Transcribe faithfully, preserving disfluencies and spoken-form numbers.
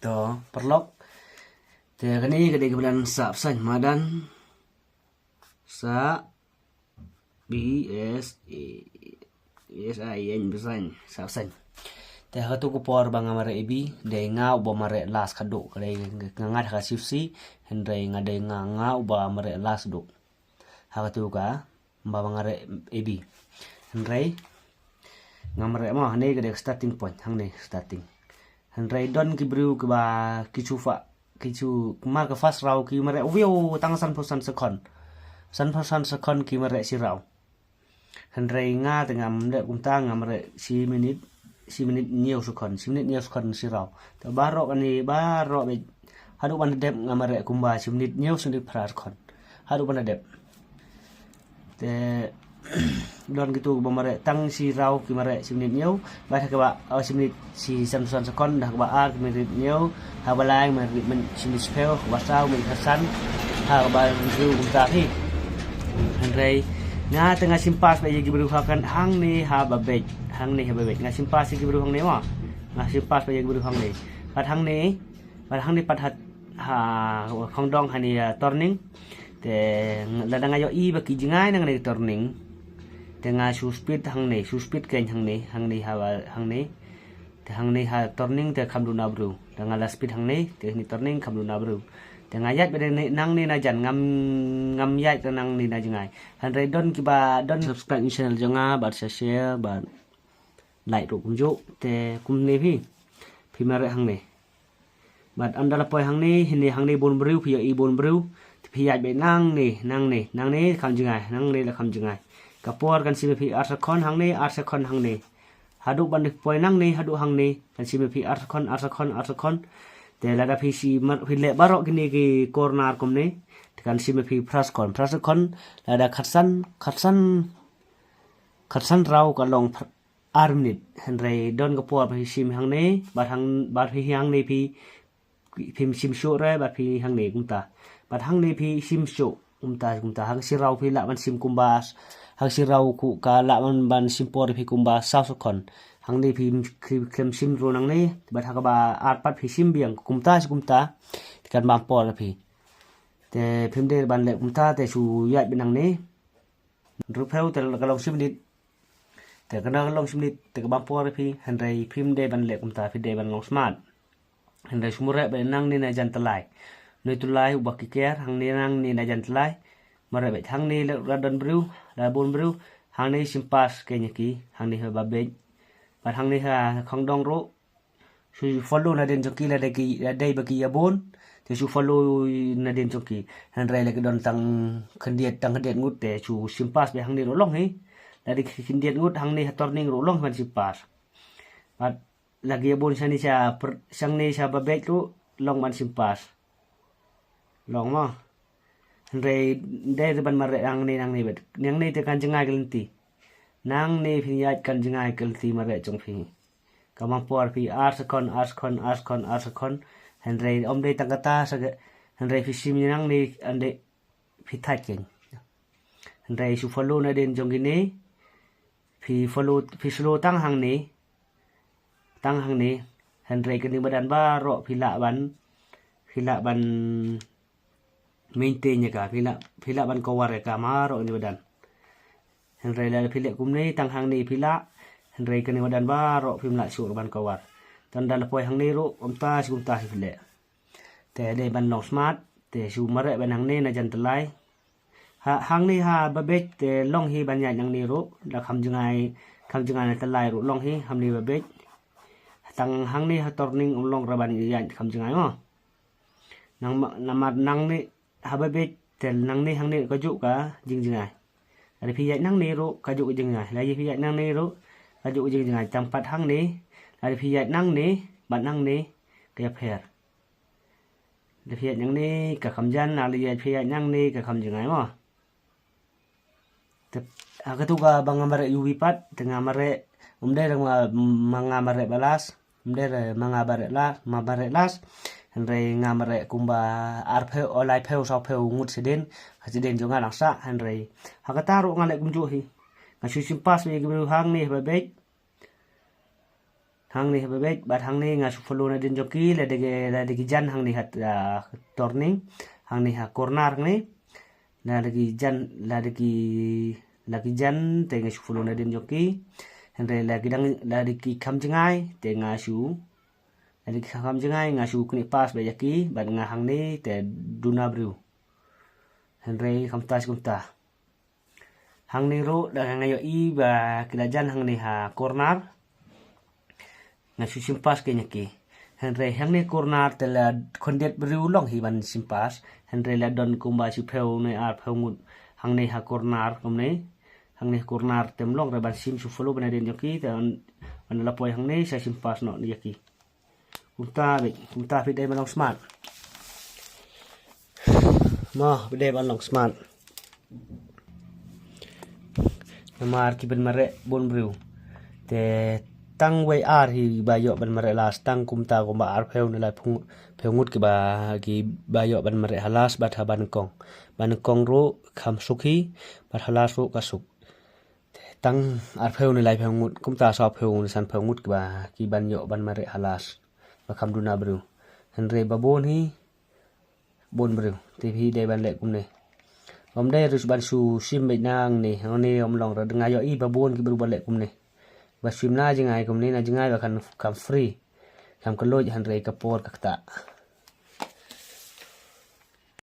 To, paralok. Te kane ka dei ka bynta sah pyrshah madan. Sah B S A S I N pyrshah, sah pyrshah. Te ha katu ka por ba nga mareh A B, dei nga uba mareh last ka duk, ka dei nga ngat ha ka sifsi, hynrei nga dei nga, nga uba mareh last duk. Ha katu ka, ba nga mareh A B. Hynrei nga mareh mo, hangne ka dei ka starting point, hangne starting. Hynrei don ki briew kiba ki shu fa, ki shu mar ka first round ki mareh, wiu, tang sanphew san second. Sanphew san second ki mareh shi round. Hynrei nga te ngam leh kumta, nga mareh shi minit, shi minit hynñiew second, shi minit hynñiew second shi round. Te baroh kane, baroh beit, haduh ban dep nga mareh kumba shi minit hynñiew, shi minit phra second. Haduh ban dep. Te don kitu ba mareh tang shi round ki mareh shi minit hynñiew, bad ha kaba, oh, shi minit, shi sanphew san second, ha kaba ar ki mareh hynñiew, ha kaba lai mareh shi minit shiphew, ha kaba saw mareh khatsan, ha kaba hynriew kumta hi. Hynrei nga te nga shim pass beit ïa ki briew ha kane, hangne ha ba beit, hangne ha ba beit. Nga shim pass ïa ki briew hangne mo. Nga shim pass beit ïa ki briew hangne. Bad hangne, bad hangne pat ha, ha khongdong hangne, ah, turning. Te lada nga ïohi ba ki jngai nangne turning, te nga shu speed hangne, shu speed keiñ hangne, hangne ha ba, hangne. Te hangne ha turning te kham duna briew. Te nga la speed hangne, te hangne turning kham duna briew. Te nga ïaid beit nangne, nangne na jan, ngam, ngam ïaid nangne na jngai. Hynrei don kiba don subscribe channel jong nga, bad share, bad like ruh kumjuh, te kumne phi, phi mareh hangne. Bad ynda la poi hangne, hangne, hangne bun briew, phi ïohi bun briew, te phi ïaid beit nangne, nangne, nangne kham jngai, nangne la kham jngai. Ka por kan shim ïa phi ar second hangne, ar second hangne. Haduh ban poi nangne, haduh hangne, kan shim ïa phi ar second, ar second, ar second. Te lada phi shi mar, phi leh baroh kine ki corner kumne, te kan shim ïa phi phra second, phra second, lada khatsan, khatsan, khatsan round ka long phra-, ar minit. Hynrei don ka por ba phi shim hangne, bad hang, bad phi hangne phi, phim shim shuh re, bad phi hangne kumta. Bad hangne phi shim shuh kumta, kumta. Ha ka shi round phi lah ban shim kumba, ha ka shi round ka lah ban, ban shim por phi kumba saw second. Hangne phi, phi khlem shim ruh nangne, bad ha kaba ar pat phi shim biang kumta shi kumta. Te kan bam por phi. Te phim dei ban leh kumta, te shu ïaid beit nangne. Hynriewphew te ka long shi minit. Te kane ka long shi minit, te ka bam por phi, hynrei phim dei ban leh kumta, phi dei ban long smart. Hynrei shu mareh beit nangne na jan tyllai. Nongtylli uba kiker, hangne nangne na jan tyllai. Mareh beit hangne la don briew, la bun briew. Hangne shim pass keiñ ïa ki, hangne ha ba beit. Bad hangne ha khongdong ruh, shu follow nadien jong ki lada ki, lada ba ki ïa bun. Te shu follow nadien jong ki. Hynrei la ki don tang khyndiat, tang khyndiat ngut te shu shim pass beit hangne ruh long hi. Lada ki khyndiat ngut hangne ha turning ruh long ban shim pass. Bad la ki ïa bun shane sha pr-, shangne sha ba beit ruh long ban shim pass. Long mo. Hynrei dei ruh ban mareh nangne, nangne beit. Nangne te kan jngai ka lynti. Nangne phin ïaid kan jngai ka lynti mareh jong phi. Ka bam por phi ar second, ar second, ar second, ar second. Hynrei ym dei tang kata sa ka, hynrei phi shim nangne, ynda phi thait keiñ. Hynrei shu follow nadien jong kine, phi follow, phi slow tang hangne, tang hangne. Hynrei kane madan baroh phi lah ban, phi lah ban maintain ïa ka, phi lah, phi lah ban cover ïa ka baroh kane madan. Hynrei lada phi leh kumne, tang hangne phi lah, hynrei kane madan baroh phim lah shuh ban cover. Te ynda la poi hangne ruh, kumta shi kumta hi phi leh. Te dei ban long smart, te shu mareh beit nangne na jan tyllai. Ha, hangne ha ba beit te long hi ban ïaid nangne ruh, la kham jngai, kham jngai na tyllai ruh long hi, hangne ba beit. Tang hangne ha turning ym long re ban ïaid kham jngai mo. Nang ma-, namar nangne ha ba beit te nangne hangne kajuh ka jingjngai. Lada phi ïaid nangne ruh kajuh ka jingjngai. Lada phi ïaid nangne ruh kajuh ka jingjngai. Tang pat hangne, lada phi ïaid nangne bad nangne ka ïapher. Lada phi ïaid nangne ka kham jan, lada phi ïaid nangne ka kham jngai mo. Te, ha katu kaba nga mareh ïa uwei pat, te nga mareh, ym dei re ma, ma nga mareh ba last, ym dei re ma nga mareh la, ma mareh last, hynrei nga mareh kumba arphew, o laiphew, sawphew ngut shadien, ha shadien jong nga nang sah, hynrei ha kata ruh nga leh kumjuh hi. Nga shu shim pass ïa ki briew hangne ha ba beit. Hangne ha bebek, bad hangne nga shu follow nadien jong ki, la dei ki, la dei ki jan hangne ha, ah, turning, hangne ha corner hangne. La dei ki jan, la dei ki, la ki jan, te nga shu follow nadien jong ki. Hynrei la ki dang, la dei ki kham jngai, te nga shu, la dei ki kham jngai, nga shu knieh pass beit ïa ki, bad nga hangne, te duna briew. Hynrei kumta shi kumta. Hangne ruh, da nga ïohi ba ki la jan hangne ha corner. Nga shu shim pass kein ïa ki. Hynrei hangne corner te la khyndiat briew long hi ban shim pass. Hynrei la don kumba shiphew ne arphew ngut hangne ha corner kumne. Hangne ha corner te ym long re ban shim, shu follow beit nadien jong ki, te ban la poi hangne sa shim pass noh ïa ki. Kumta beit, kumta phi dei ban long smart. Mo, phi dei ban long smart. Namar ki ban mareh bun briew. Te tang wei ar hi ba ïoh ban mareh last, tang kumta kumba arphew ne laiphew ngut, phew ngut kiba, kiba ïoh ban mareh ha last bad ha banyngkong. Banyngkong ruh kham suk hi, bad ha last ruh ka suk. Te tang arphew ne laiphew ngut, kumta sawphew ne sanphew ngut kiba, ki ban ïoh ban mareh ha last. Ba kham duna briew. Hynrei ba bun hi, bun briew. Te phi dei ban leh kumne. Ym dei ruh ban shu shim beit nangne, hangne ym long re, nga ïohi ba bun ki briew ba leh kumne. Ba shim na jngai kumne, na jngai ba kan kham free. Kham kylluid, hynrei ka por ka ktah.